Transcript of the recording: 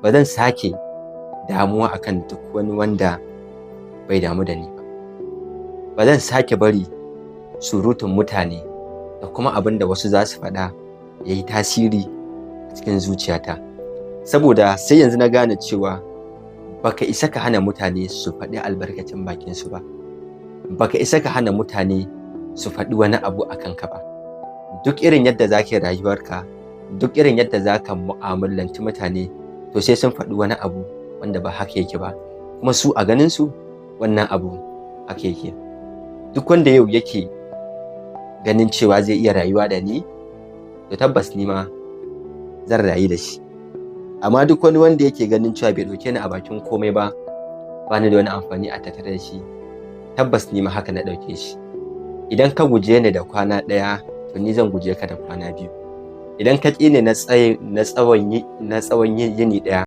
Ba zan sake damuwa akan duk wani wanda bai damu da ni ba. Ba zan sake bari surutun mutane da kuma abin da wasu za su faɗa ya yi tasiri a cikin zuciyata, saboda sai yanzu na gane cewa baka isa ka hana mutane su faɗi albarkacin bakinsu ba, baka isa ka hana mutane su faɗi wani abu a kanka ba. Duk irin yadda za ka yi rayuwarka, duk irin yadda za ka mu'amalanci mutane, to sai sun faɗi wani abu wanda ba haka yake ba, kuma su a ganin su wannan abu haka yake. Duk wanda yau yake ganin cewa zai iya rayuwa da ni, to tabbas ni ma zan rayu da shi. Amma duk wani wanda yake ganin cewa bai ɗauke ni a bakin komai ba, ba ni da wani amfani a tattare da shi, tabbas ni ma haka na ɗauke shi. Idan ka guje ni da kwana 1, to ni zan guje ka da kwana 2. Idan ka ƙi ni na tsawon yini 1.